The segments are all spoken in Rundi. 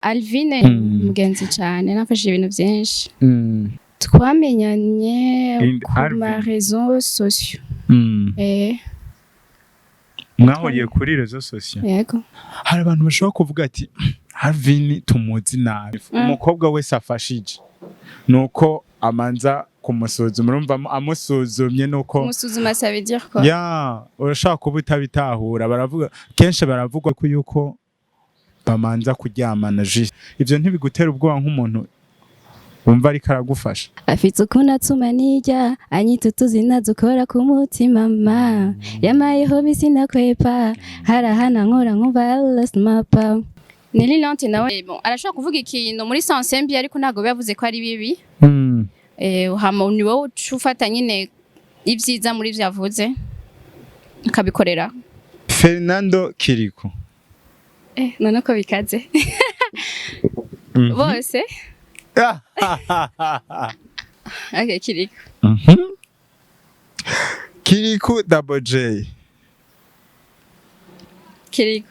Alvine, mugenzi cyane, nafashije ibintu byinshi. Twamenyanye ku Alvin. ma réseaux sociaux. Mwahuriye kuri réseaux sociaux? Yego. Hari abantu bashobora kuvuga ati: "Alvin tumuzi nabi." Umukobwa wese afashije nuko amanza kumusuzuma, urumva amusuzumye nuko Musuzuma, ça veut dire quoi? Ya, urashobora kuba utabitahura. Baravuga kenshi, baravuga ko yuko bamanza kuryamana juste. Ivyo ntibigutera ubwoba nk'umuntu wumva ariko aragufasha? Afite ukuntu atuma nijya anyita utuzina dukora ku mutima, ma yamayeho sinakwepa, harahana nkora nkumva I lost my power. Nelly Lante nawe, bon, arashobora kuvuga ikintu muri sens mbi, ariko ntabwo biba yavuze ko ari bibi. Hama ni wowe uca ufata nyine ibyiza muri ivyo yavuze ukabikorera. Fernando Kiriko. None ko bikaze bose. Okay, Kiriko. Kiriku, Double J. Kiriko.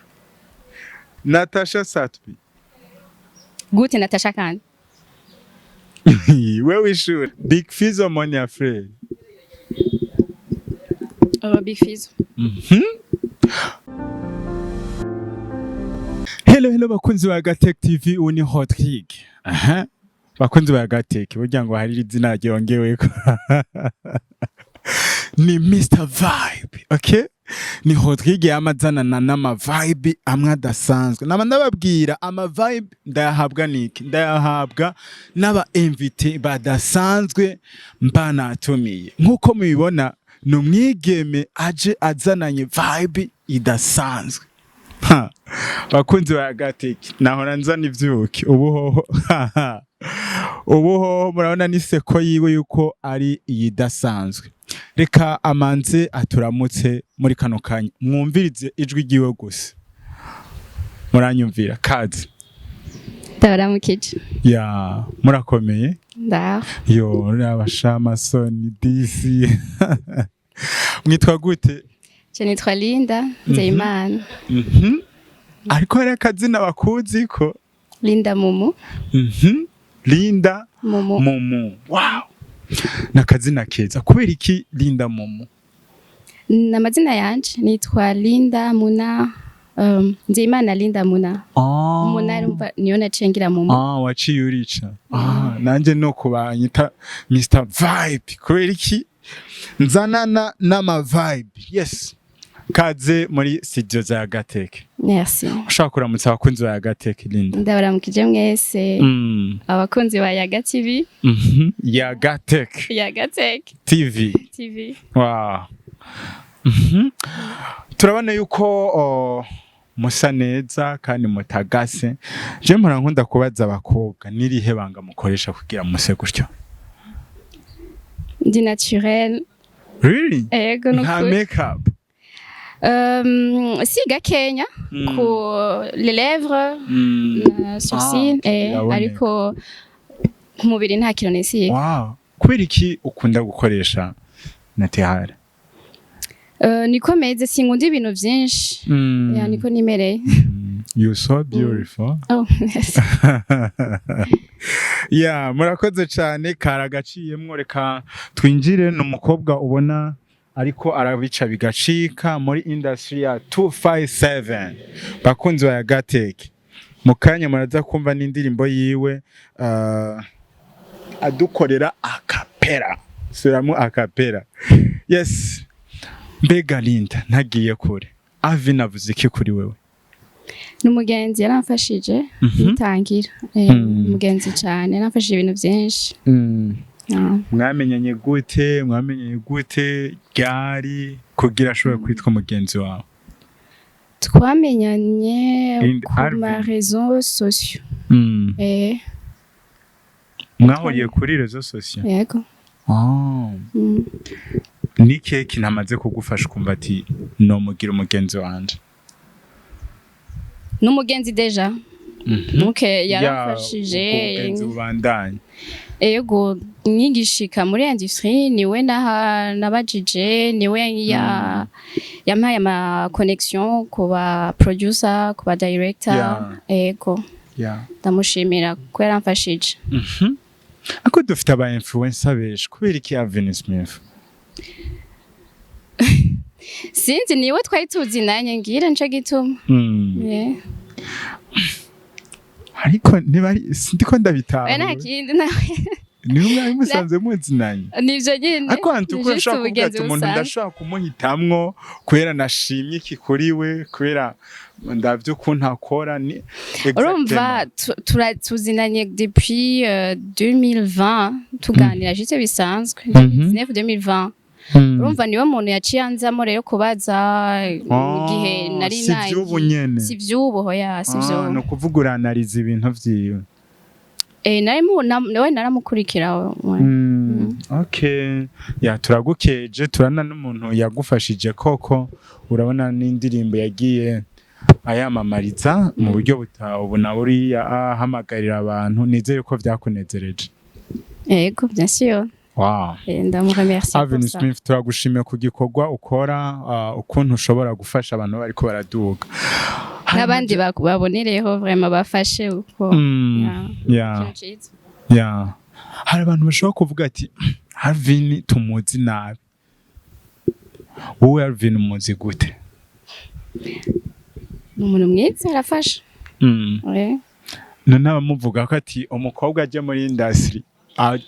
Natasha Satbi. Gute Natasha kandi? Wewe ishure Big Fizzo, Monia Frey. Oh, Big Fizzo. Hello, hello bakunzi ba Gatech TV, ubu ni Rodrigue. Aha. Bakunzi ba Gatech, burya ngo hari izina ryongeweko. Ni Mr Vibe, okay? Ni Rodrigue yamazanana n'ama vibe amwe adasanzwe. Nama ndababwira, ama vibe ndayahabwa niki? Ndayahabwa n'aba invité badasanzwe mba natumiye. Nkuko mubibona, ni umwigeme aje azananye vibe idasanzwe. Ha, bakunzi ba Gateki, nahora nzana ivyuki, ubu hoho, ubu hoho murabona n'iseko yiwe yuko ari iyidasanzwe. Reka amanze aturamutse muri kano kanya, mwumvirize ijwi ryiwe gusa, muranyumvira kazi. Ndabaramukije. Ya, murakomeye? Ndaho. Yo, rabashamasoni disi. Mwitwa gute? Je nitwa Linda Nzeyimana. Ariko hari akazina bakuzi ko? Linda Mumu. Linda Mumu. Mumu, wow, nakazina keza. Kubera iki Linda Mumu? Ni amazina yanje, nitwa Linda Muna, Nzeyimana Linda Muna. Muna urumva niyo naciye ngira Mumu. Ah, waciye urica. Ah, nanje no kubanyita Mr Vibe, kubera iki nzanana n'ama vibe. Yes, kaze muri studio za Gateke. Merci. Ushaka kuramutsa abakunzi ba Gateke, Linda? Ndabaramukije mwese, abakunzi ba Yaga TV. Ya Gateke. Yaga Tech TV. TV. Wow. Turabona yuko musa neza kandi mutagase. Je mpora nkunda kubaza abakobwa: nirihe banga mukoresha kugira muse gutyo? Ndi naturel. Really? Ego. Nta Nukuri. makeup? Si gakenya ku les lèvres, na sourcils. Ah, biraboneka. Ariko ku mubiri nta kintu nisiga. Wow. Kubera iki ukunda gukoresha naturel? Niko meze, sinkunda ibintu vyinshi. Ya, niko nimereye. You so beautiful. Oh, merci. Ya, murakoze cyane, karagaciyemwo. Reka twinjire. Ni umukobwa ubona ariko arabica bigacika muri industry ya 257. Bakunzi ba Gateke, mu kanya muraza kumva n'indirimbo yiwe, adukorera a cappella, suramo a cappella. Yes. Mbega Linda, ntagiye kure, Alvin avuze iki kuri wewe? Ni umugenzi, yaramfashije nitangira. Umugenzi cyane, yaramfashije ibintu byinshi. Ah. Mwamenyanye gute? Mwamenyanye gute, ryari, kugira ashobore kwitwa mugenzi wawe? Twamenyanye ku Alvin. ma réseaux sociaux. Mwahuriye kuri réseaux sociaux? Yego. Ah. Ni keki ntamaze kugufasha ukumva ati: "Nomugira umugenzi wanje"? N'umugenzi déjà. Donc yaramfashije. Ubwo bugenzi bubandanye. Ego, nkigishika muri industrie niwe naha nabajije, niwe ya yampaye ama connection ku ba producer, ku ba director. Ego. Ndamushimira ko yaramfashije. Ako dufite aba influencer benshi, kubera iki Alvin Smith? Sinzi, niwe twari tuzi nanye, ngira nico gituma. Yeah. Ariko ntibari, sindiko Oya, ndabitahura. Nta kindi nawe. Niwe mwari musanze muzinanye? Nivyo nyene. Ariko hantu Ni ko juste urashobora kuvuga ubugenzi ati umuntu busanzwe. ndashobora kumuhitamwo kubera nashimye iki kuri we, kubera ndavye ukuntu akora ni Urumva, tuzinanye depuis 2020, tuganira juste bisanzwe, 2019, 2020. Urumva, niwe muntu yaciye anzamo rero kubaza mu gihe nari Si vy'ubu nyene. Si vy'ubu, hoya, si Ah, vy'ubu. Ni ukuvuga uranariza ibintu vyiwe. Eh, nari mu nawe naramukurikira we. Okay, ya, turagukeje, turana n'umuntu yagufashije koko. Urabona n'indirimbo yagiye ayamamariza mu buryo buta ubu nawe uriya ahamagarira abantu. Nizere ko vyakunezereje. Yego, bien sûr. Eh, ndamuremercie pour Alvin ça. Smith, turagushimiye ku gikorwa ukora, ukuntu ushobora gufasha abantu bariko baraduga. N'abandi babonereho vraiment, bafashe uko. Yeah. Ikintu ciza. Yeah. Hari abantu bashobora kuvuga ati Alvin tumuzi nabi. Wowe Alvin umuzi gute? Ni umuntu mwiza, arafasha. Ouais. None abamuvuga ko ati umukobwa ajya muri industry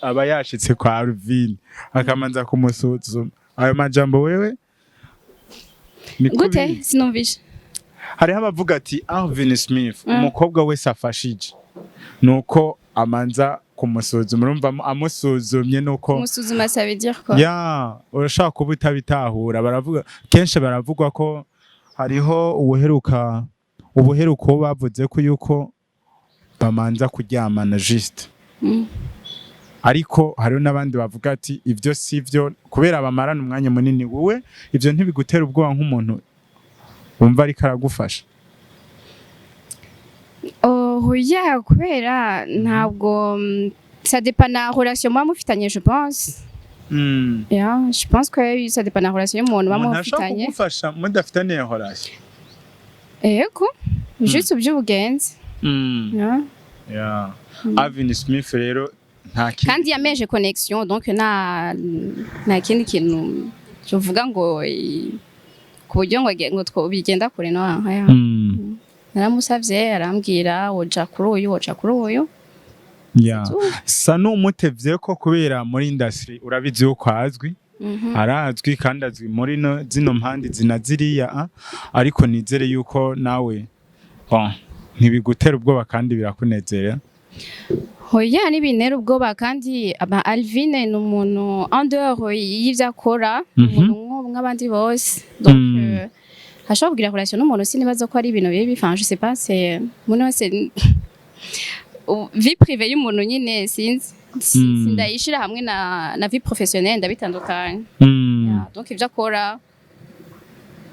aba yashitse kwa Alvin akamanza kumusuzuma, ayo majambo wewe niko Gute? biri? Sinumvishe. Hariho abavuga ati Alvin Smith, umukobwa wese afashije nuko amanza kumusuzuma. Urumva, amusuzumye nuko Kumusuzuma, ça veut dire quoi? Ya, urashobora kuba utabitahura. Baravuga kenshi, baravugwa ko hariho ubuheruka uwo bavuze ko yuko bamanza kuryamana juste. Ariko hariho n'abandi bavuga ati ibyo si byo, kubera bamarana umwanya munini. Wowe ibyo ntibigutera ubwoba nk'umuntu wumva ariko aragufasha? Oh yeah, kubera ntabwo, ça dépend na relation muba mufitanye, je pense. Yeah, je pense que ça dépend na relation y'umuntu muba Umuntu ashobora mufitanye. kugufasha mudafitaniye relation? Yego, juste by'ubugenzi. Yeah. Yeah. Alvin Smith rero nta kindi. Kandi yameje connexion, donc nta kindi kintu tuvuga ngo ku buryo ngo bigenda kure, no yeah. Naramusavye, arambwira woja kuri uyu, woja kuri uyu. Sa n'umutevye ko kubera muri industry urabizi yuko azwi. Arazwi kandi azwi muri no zino mpande zina ziriya, ariko nizere yuko nawe, bon, ntibigutera ubwoba kandi birakunezera. Hoya, ntibintera ubwoba. Kandi aba Alvin ni umuntu, en dehors y'ivyo akora, umuntu nk'abandi bose. Donc ashobora kugira relation n'umuntu, sinibaza ko ari ibintu bibi. Enfin, je sais pas, c'est umuntu wese, vie privée y'umuntu nyine, sinzi. Sindayishira hamwe na vie professionnelle, ndabitandukanye. Yeah, donc ivyo akora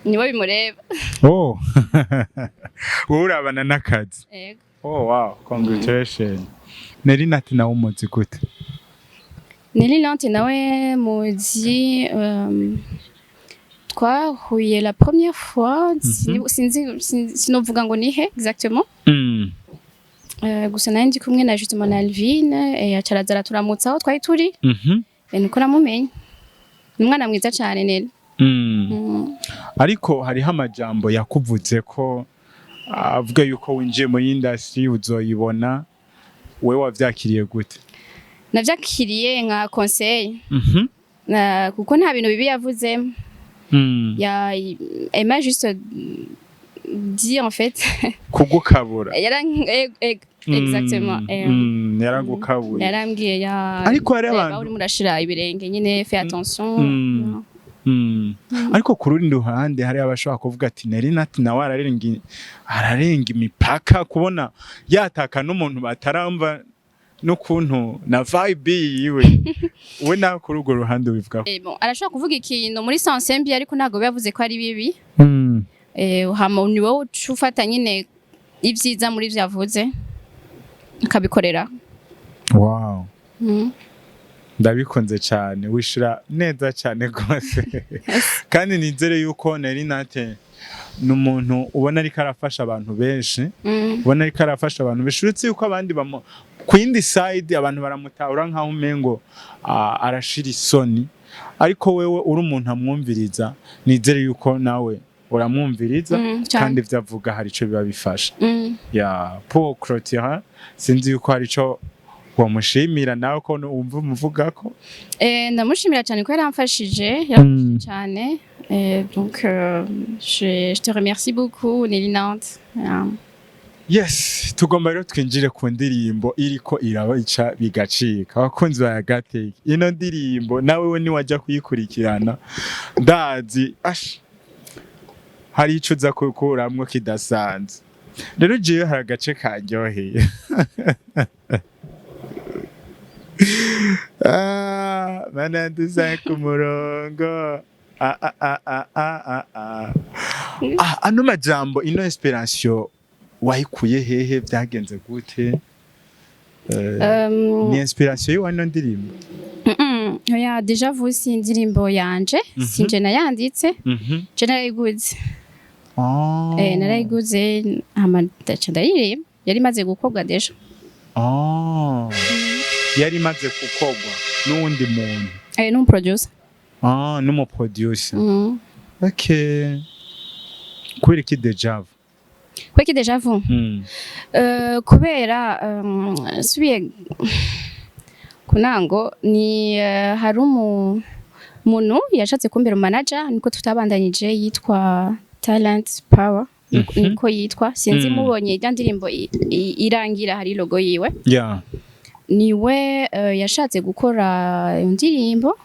niwe bimureba. Oh, wowe urabana n'akazi. Yego. Oh wow, congratulations. Nelly Nat nawe umuzi gute? Nelly Nat nawe muzi, twahuye la première fois, sinzi, sinovuga ngo nihe exactement. Gusa nari ndi kumwe na justement na Alvin, aca araza araturamutsa aho twari turi. Niko namumenye. Ni umwana mwiza cane, Nelly. Ariko hariho amajambo yakuvuze ko avuga yuko winjiye muri industry uzoyibona. Wewe wavyakiriye gute? Navyakiriye nka conseil. Kuko nta bintu bibi yavuze. Ya, elle m'a juste dit en fait. Kugukabura. Exactement. Yaragukabuye. Yarambwiye ya Ariko hari reba, abantu urimo urashira ibirenge nyine, fais attention. Ariko ku rundi ruhande hari abashobora kuvuga ati Nelly Nat nawe ararenga imipaka, kubona yataka n'umuntu bataramva n'ukuntu na vibe yiwe. We nawe kuri urwo ruhande ubivuga? Bon, arashobora kuvuga ikintu muri sens mbi, ariko ntabwo biba yavuze ko ari bibi. Hama ni wowe uca ufata nyine ibyiza muri ivyo yavuze, ukabikorera. Wow. Ndabikunze cyane, wishura neza cyane rwose. Kandi nizere yuko Nelly Nat Ni umuntu ubona ariko arafasha abantu benshi, ubona ariko arafasha abantu benshi, uretse yuko abandi bamu ku yindi side abantu baramutahura nkaho umengo arashira isoni, ariko wewe uri umuntu amwumviriza, nizere yuko nawe uramwumviriza Cane. kandi ivyo avuga hari ico biba bifasha. Ya, pour clôturer, sinzi yuko hari ico wamushimira nawe ko wumva umuvugako. Ndamushimira cyane ko yaramfashije cyane. Donc je te remercie beaucoup, Nelly Nant. Yeah. Yes, tugomba rero twinjire ku ndirimbo iriko irabica bigacika. Abakunzi ba Gateke, ino ndirimbo nawe we niwajya kuyikurikirana, ndazi ash hari ico uza kukuramwo kidasanzwe. Rero jewe hari agace karyoheye. Ah, mana duza ku murongo. Ah, ah, ah, ah, ah, ah, ah. Ah, ano majambo, ino inspiration wayikuye hehe? Byagenze gute? Ni inspiration y'iwano ndirimbo? Oya, déjà vu si indirimbo yanje, sinje nayanditse, je narayiguze. Narayiguze hama ndaca ndayiririmba, yari imaze gukorwa déjà. Ah. Yari imaze gukorwa n'uwundi muntu? N'umuproducer. Ah, n'umuproducer. Okay, kubera iki déjà vu? Kweki déjà vu? Kubera nsubiye kunango ni hari umuntu yashatse kumbera manager, niko tutabandanyije, yitwa Talent Power, niko yitwa, sinzi. Mubonye ijya ndirimbo irangira hari logo yiwe. Niwe yashatse gukora iyo ndirimbo,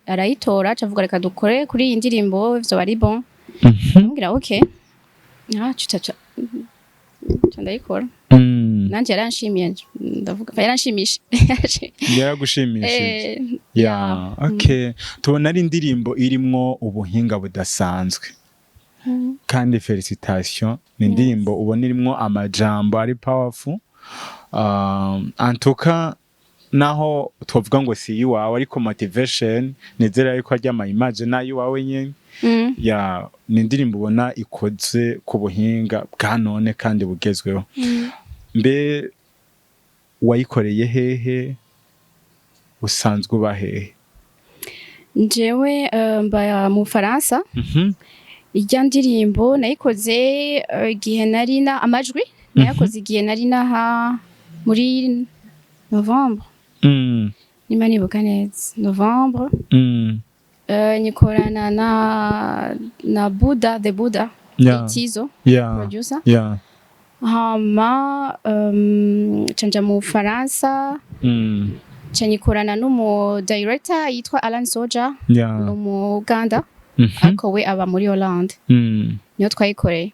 arayitora, acavuga: "Reka dukore kuri iyi ndirimbo, vyoba ari bon." Ndamubwira: "Okay." Ah, cuca ca ndayikora. Nanje yaranshimiye, ndavuga yaranshimishije. Yaragushimishije? Yeah. Okay, tubona ari indirimbo irimwo ubuhinga budasanzwe, kandi félicitations. Ni indirimbo ubona irimwo amajambo ari powerful. En tout cas, naho twovuga ngo si iwawe, ariko motivation, nizera yuko arya ama image nayo iwawe nyene. Ya, ni indirimbo ubona ikoze ku buhinga bwa none kandi bugezweho. Mbe wayikoreye hehe? Usanzwe uba hehe? Jewe mba mu Faransa. Ijya ndirimbo nayikoze igihe nari na amajwi, nayakoze igihe nari naha muri novembre, niba nibuka neza, novembre. Nyikorana na Buddha the Buddha, Tizo producer. Hama canja mu Faransa, ca nyikorana n'umu director yitwa Alan Soja, ni mu Uganda, ariko we aba muri Hollande. Niyo twayikoreye.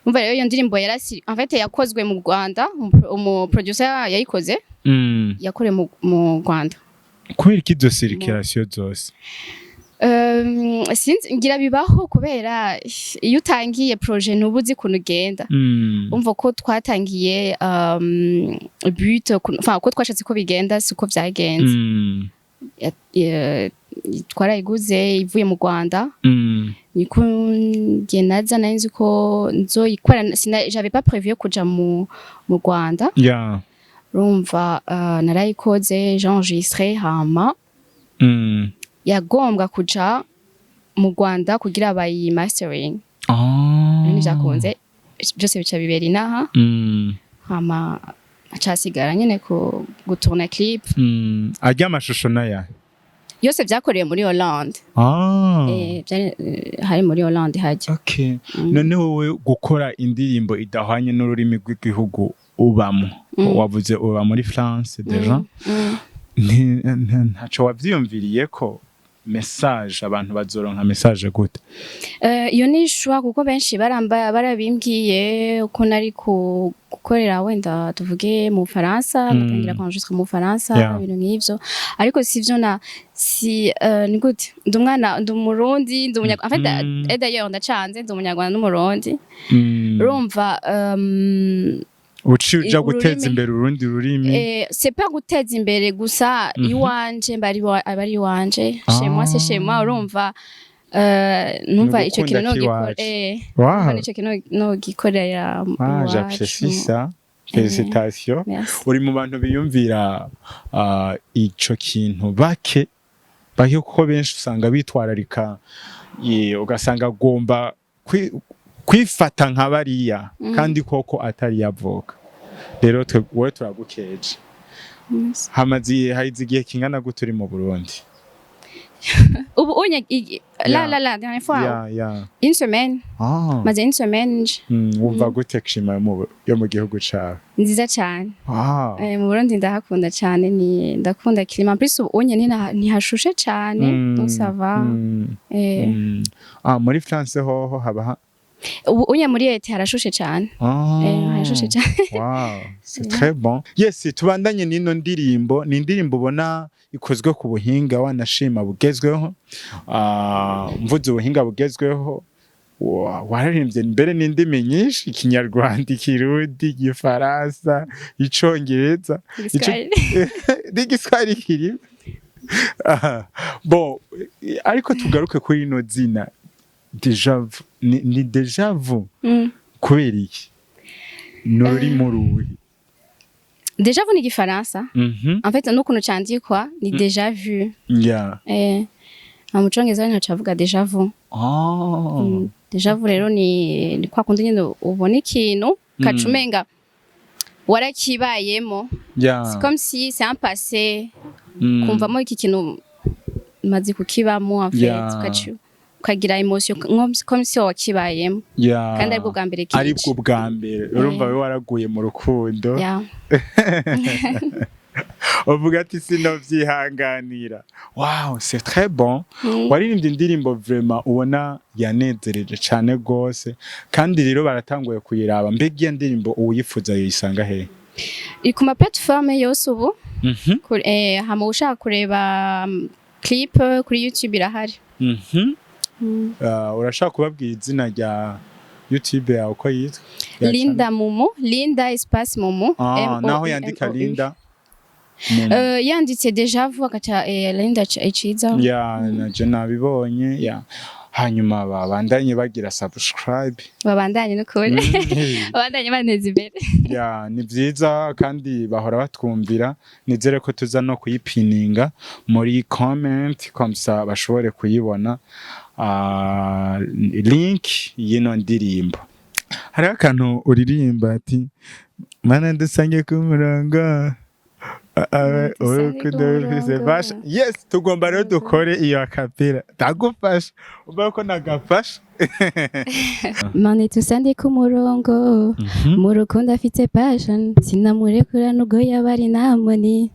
Umva rero, iyo ndirimbo yarasi, en fait yakozwe mu Rwanda, umu producer yayikoze yakorewe mu Rwanda. Kubera iki izo circulation zose? Sinzi, ngira bibaho kubera iyo utangiye projet ntuba uzi ukuntu ugenda. Umva ko twatangiye but enfin uko twashatse ko bigenda siko vyagenze. Twarayiguze ivuye mu Rwanda. Niko ngiye naza nari nzi ko nzoyikora, j'avais pas prévu kuja mu Rwanda. Urumva, narayikoze, j'enregistré, hama yagombwa kuja mu Rwanda kugira bayi mastering. Rero ntivyakunze, byose bica bibera inaha. Hama acasigara nyene ku gutourna clip. Arya amashusho naya? Yose vyakorewe muri Hollande. Vyari hari muri Hollande hajya. Okay. None wowe gukora indirimbo idahwanye n'ururimi rw'igihugu ubamo, wavuze uba muri France déjà, ntaco wavyiyumviriye ko message, abantu bazoronka message gute? Iyo ni choix, kuko benshi baramba barabimbwiye uko nari gukorera, wenda tuvuge mu Faransa, ngatangira kuenregistrer mu Faransa, ibintu nk'ivyo, ariko sivyo na si ni gute, ndi umwana, ndi Umurundi, ndi umunya, en fait, et d'ailleurs ndacanze, ndi Umunyarwanda n'Umurundi. Urumva, uciye uja guteza imbere urundi rurimi. C'est pas guteza imbere gusa, iwanje mba ari aba ari iwanje, chez moi c'est chez moi, urumva. Numva Ni ico kintu ugukunda nogikora k'iwacu. Numva nico kintu nogikorera Ah, iwacu. j'apprécie ça. Félicitations. Merci. Uri mu bantu biyumvira ico kintu bake bake, kuko benshi usanga bitwararika, ugasanga agomba kwifata nka bariya kandi koko atari yavuka. Rero twe wowe turagukeje. Merci. Hamaze haize igihe kingana gute uri mu Burundi? Ubu unya la la dernière fois, une semaine. Maze une semaine nje. Wumva gute climat yo mu gihugu cawe? Nziza cyane. Mu Burundi ndahakunda cyane, ni ndakunda climat. En plus ubu unye ntihashushe cyane, donc ça va. Ah, muri France hoho haba Ubu unye muri été harashushe cyane. Harashushe cyane. Wow, c'est très bon. Yes, tubandanye n'ino ndirimbo. Ni indirimbo ubona ikozwe ku buhinga wanashima bugezweho. Mvuze ubuhinga bugezweho, wararirimbye mbere n'indimi nyinshi: Ikinyarwanda, Ikirundi, Igifaransa, Icongereza, Igiswahili. N'igiswahili kirimo. Aha. Bon, ariko tugaruke kuri ino zina Déjà Vu. Ni Déjà Vu kubera iki? Ni ururimi uruhe? Déjà vu ni Igifaransa. En fait n'ukuntu candikwa ni déjà vu. Mu Congereza ntacavuga déjà vu. Déjà vu rero ni kwa kundi nyine ubona ikintu ukaca umenga warakibayemo. C'est comme si c'est un passé. Kumvamo iki kintu maze kukibamo en fait, ukaca ukagira émotion comme si wakibayemo kandi aribwo bwa mbere kije. Aribwo bwa mbere. Urumva we waraguye mu rukundo, uvuga ati sinovyihanganira. Wow, c'est très bon. Waririmbye indirimbo vraiment ubona yanezereje cane gose, kandi rero baratanguye kuyiraba. Mbega iyo ndirimbo uwifuza yoyisanga hehe? Iri ku ma plateforme yose ubu. Hama ushaka kureba clip kuri YouTube irahari. Urashaka kubabwira izina rya YouTube yawe uko yitwa? Ya Linda Mumu, Linda espace Mumu. Ah, M O naho U yandika M O U. Linda Mumu. Yanditse déjà vu agaca Linda iciza. Ya, naje nabibonye ya. Hanyuma babandanye bagira subscribe. Babandanye n'ukuri. Babandanye baneza imbere. Ya, ni vyiza kandi bahora batwumvira. Nizere ko tuza no kuyipininga muri comment, comme ça bashobore kuyibona, link y'ino ndirimbo. Hariho akantu uririmba ati: "Mana dusange ku murongo." Dusange ku Urukundo rufise murongo. basha. Yes, tugomba rero dukore iyo a cappella. Ndagufasha, umva ko nagafasha. Mane tusande ku murongo, mu rukundo afite passion, sinamurekura nubwo yaba ari namoni.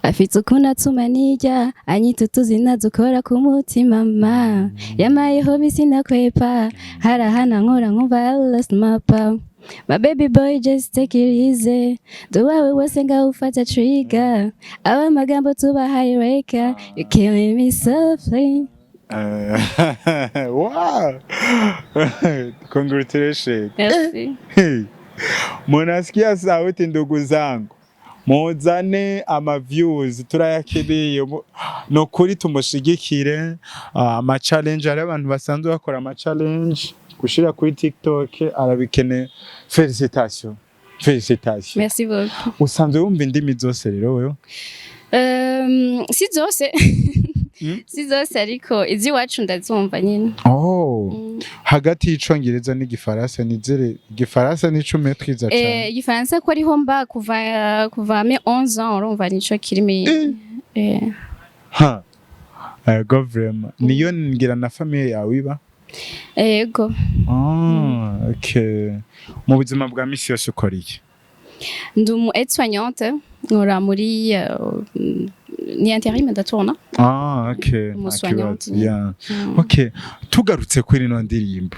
Afite ukuntu atuma nijya anyita utuzina dukora ku mutima ma yamayeho sinakwepa harahana nkora nkumva I lost my power. My baby boy, just take it easy. Duwawe wose ngawufata trigger. Aba magambo tubahaye reka. You killing me softly. Wow. Congratulations. Merci. Hey. Munasikia sauti ndugu zangu. Muzane ama views, turayakeneye. No kuri tumushigikire. Ama challenge, hari abantu basanzwe bakora ama challenge gushira kuri TikTok, arabikeneye. Félicitations. Félicitations. Merci beaucoup. Usanzwe wumva indimi zose rero wewe? Si zose. Si zose, ariko iz'iwacu ndazumva nyine. Oh. Hagati y'Icongereza n'Igifaransa, nizere Igifaransa nico maîtrise cane. Igifaransa ko ariho mba kuva mes 11 ans, urumva nico kirimi. Ha. Ego vraiment. Niyo ngira na famille yawe iba? Ego. Ah, okay. Mu buzima bwa misi yose ukora iki? Ndi umu aide-soignante, nkora muri ni intérim, ndatourna. Ah, okay. Umu Nta soignante. kibazo. Yeah. Okay. Tugarutse kuri ino ndirimbo.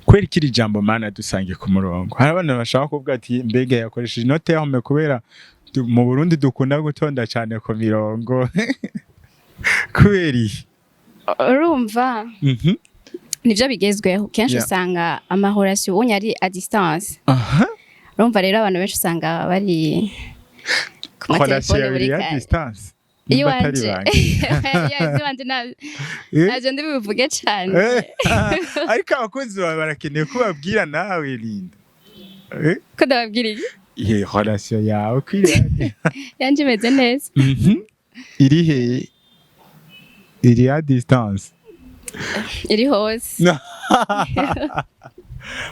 Kubera ikiri jambo "Mana dusange ku murongo". Hari abantu bashaka kuvuga ati: "Mbega yakoresheje ino terme kubera mu Burundi dukunda gutonda cyane ku mirongo?" Kubera iki? Urumva nivyo bigezweho kenshi. Usanga ama relation ubonye ari à distance. Urumva rero abantu benshi usanga bari ku Relation matelefone buri ya kanya. distance. Nimba atari Iwanje. banga. Ya, iby'iwanje ntabyo ndibubivuge cane. Ariko abakunzi bawe barakeneye ko ubabwira nawe, Linda. Ko ndababwira iki? Ye relation yawe kwiriya. Yanje imeze neza. Iri he? Iri à distance? Iri hose.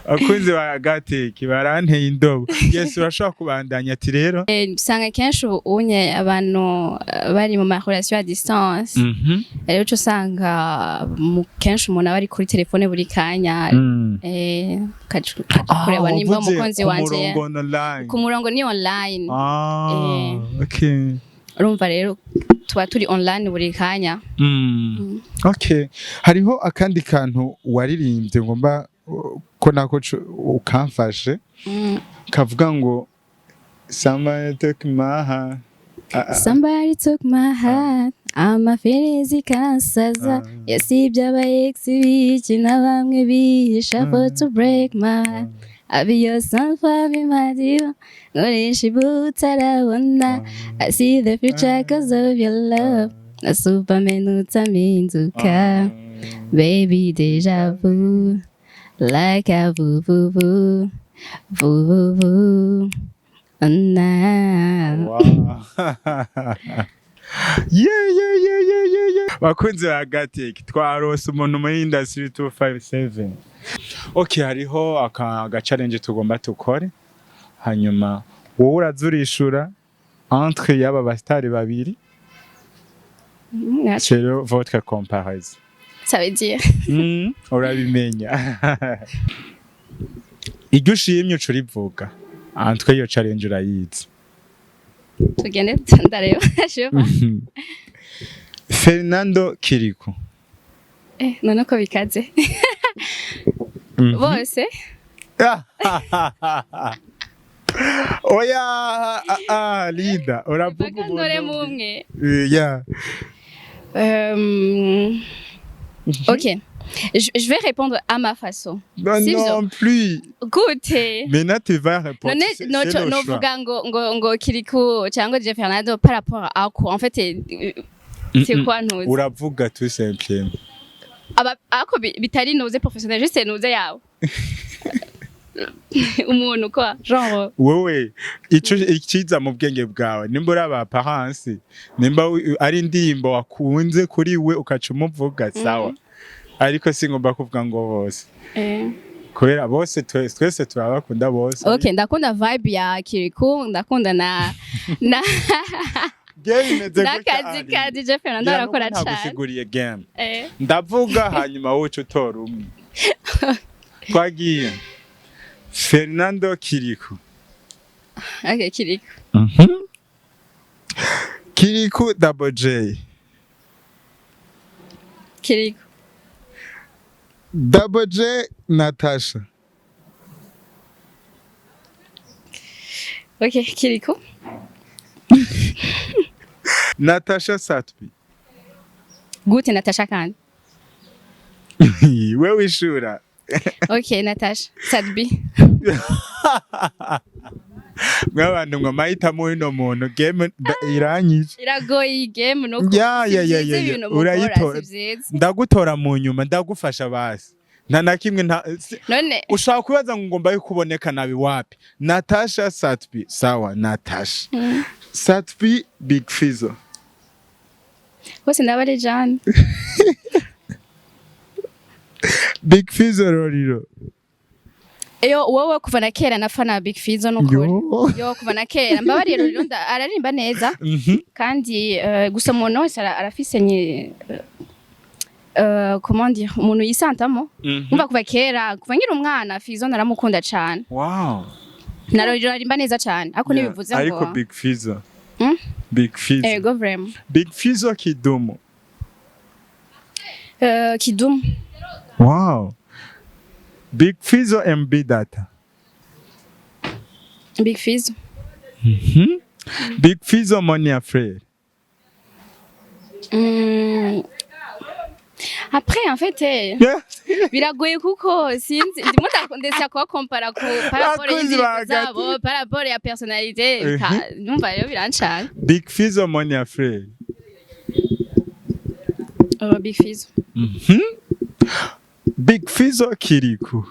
Abakunzi ba Gateke baranteye indobo. Yes, urashobora kubandanya ati rero. Usanga kenshi ubu unye abantu bari mu ma relation à distance. Rero uca usanga kenshi umuntu aba ari kuri telefone buri kanya, ukaja kureba nimba wavuze umukunzi ku wanje murongo online. Ku murongo ni online. Ah, okay. Urumva rero tuba turi online buri kanya. Okay. Hariho akandi kantu waririmbye ngomba ko nako ukamfashe kavuga ngo "Somebody took my heart." Ah, ah. Somebody took my heart, ama feelings ikansaza. Yasibye aba ex biki na bamwe bihisha for to break my heart. I be your sunflower, my dear. Nkoresha ibutarabona. I see the future 'cause of your love. Na Superman utaminduka. Baby, deja vu. Like a vu vu vu. Vu vu vu. Na. Wow. Yeah. Bakunzi ba Gateke, twarose umuntu muri industry 257. Okay, hariho aka challenge tugomba tukore. Hanyuma wowe urazurishura entre y'aba bastari babiri c'est votre comparaison. Ça veut dire? Urabimenya. Iryo ushimye uca urivuga. Entre iyo challenge urayizi. Tugende ndareba. Je vois. Fernando, Kirikou. None ko bikaze. Bose. Oya, ah, ah, Linda, uravuga. Mpaka ndore mu umwe. Yeah. Ok. Je vais répondre à ma façon. Non, Sivyo? non plus. Gute? Maintenant, tu vas répondre. None C'est le choix. Novuga ngo Kirikou cyangwa DJ Fernando par rapport à quoi en fait, c'est quoi ntuzi? Uravuga tout simplement. Aba ako bitari nuze professionnel, juste nuze yawe umuntu quoi, genre. Wowe ico ikiza mu bwenge bwawe, nimba uri aba apparence, nimba ari indirimbo wakunze kuri we ukaca umuvuga, sawa, ariko singomba kuvuga ngo bose kubera bose twese turabakunda bose. Ok, ndakunda vibe ya Kirikou, ndakunda na Game imeze gutya, n'akazi Ali. ka DJ Fernando Ngira arakora nuko cyane. ntagusiguriye game. Ndavuga hanyuma wowe uca utora umwe. Twagiye: Fernando, Kirikou. Ok, Kirikou. Kirikou, Double J. Kirikou. Double J, Natasha. Ok, Kirikou. Natasha, Sat-B. Gute Natasha kandi? We wishura. Ok, Natasha, Sat-B. Mw'abantu ngo amahitamo y'uno muntu, game iranyije. Iragoye iyi game nuko Ya, si ya, vyiza ya. ibintu mukora. Urayitora. Si vyiza. Ndagutora mu nyuma, ndagufasha basi. Nta na kimwe nta None ushaka kubaza ngo ngomba yuko nabi wapi? Natasha, Sat-B. Sawa, Natasha, Sat-B, Big Fizzo. Bose ndaba ari Jeanne. Big Fizzo, Roriro. Eyo wowe, kuva na kera nafana Big Fizzo nukuri. Yo. Yo, kuva na kera mbabariye Roriro, araririmba neza. Kandi gusa umuntu wese arafise nye comment dire, umuntu yisantamo. Umva, kuva kera, kuva nkiri umwana, Fizzo naramukunda cane. Na Roriro aririmba neza cane, ariko ntibivuze ngo Ariko Big Fizzo. Big Fizzo. Ego, vraiment. Big Fizzo, Kidumu. Kidumu. Wow. Big Fizzo, MB Data. Big Fizzo. Big Fizzo, Monia Frere. Après, en fait, biragoye kuko sinzi, ndimo ndetse kubakompara ku par rapport Bakunzi y'indirimbo ba zabo, par rapport ya personnalité. Numva rero birancana. Big Fizzo, Monia Frere. Big Fizzo. Big Fizzo, Kiriku?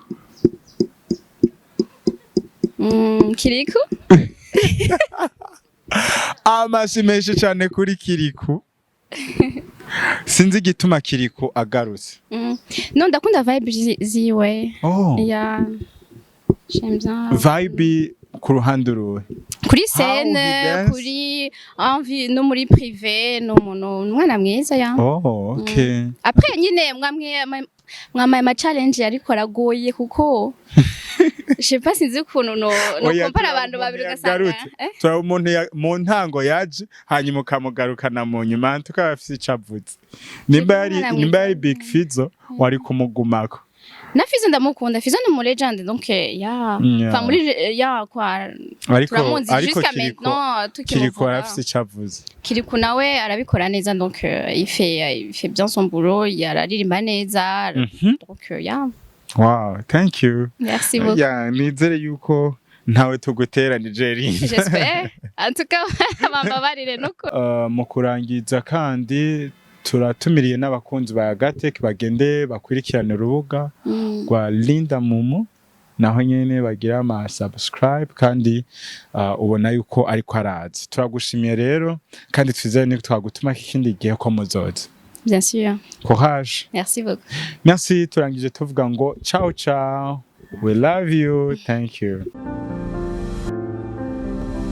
Kiriku. Amashi menshi cyane kuri Kiriku. Sinzi igituma Kiriku agarutse. Non, ndakunda vibe ziwe. Oh. Yeah. J'aime bien. Vibe ku ruhande uruhe? Kuri How he scène, dance? kuri envie no muri privé, no umuntu, umwana mwiza ya. Oh, okay. Après nyine mwamwe mwamaye ama challenge, ariko aragoye kuko je sais pas, sinzi ukuntu no Oya, compara turaba abantu umuntu babiri ugasanga yagarutse. Eh? Turaba umuntu mu ntango yaje, hanyuma ukamugarukana mu nyuma, tukaba afise ico avuze. Nimba yari Umwana nimba yari mwiza. Big Fizzo, wari kumugumako. Na Fizzo ndamukunda, Fizzo ni umu legend, donc ya. Enfin muri ya kwa Ariko turamuzi ariko jusqu'à Kiriko maintenant Kiriko tukimuvuga. arafise ico avuze. Kiriku nawe arabikora neza, donc il fait bien son boulot, yararirimba neza. Donc ya. Wow, thank you. Merci beaucoup. Yeah, nizere yuko ntawe tuguteranije Linda. J'espère. En tout cas, bambabarire nuko. Mu kurangiza kandi, turatumiriye n'abakunzi ba Gatec bagende bakurikirane urubuga rwa Linda Mumu, naho nyene bagira ama subscribe, kandi ubona yuko ariko araza. Turagushimiye rero, kandi twizere ni twagutuma ikindi gihe ko muzoza. Bien sûr. Courage. Merci beaucoup. Merci. Turangije tuvuga ngo ciao ciao, we love you, thank you.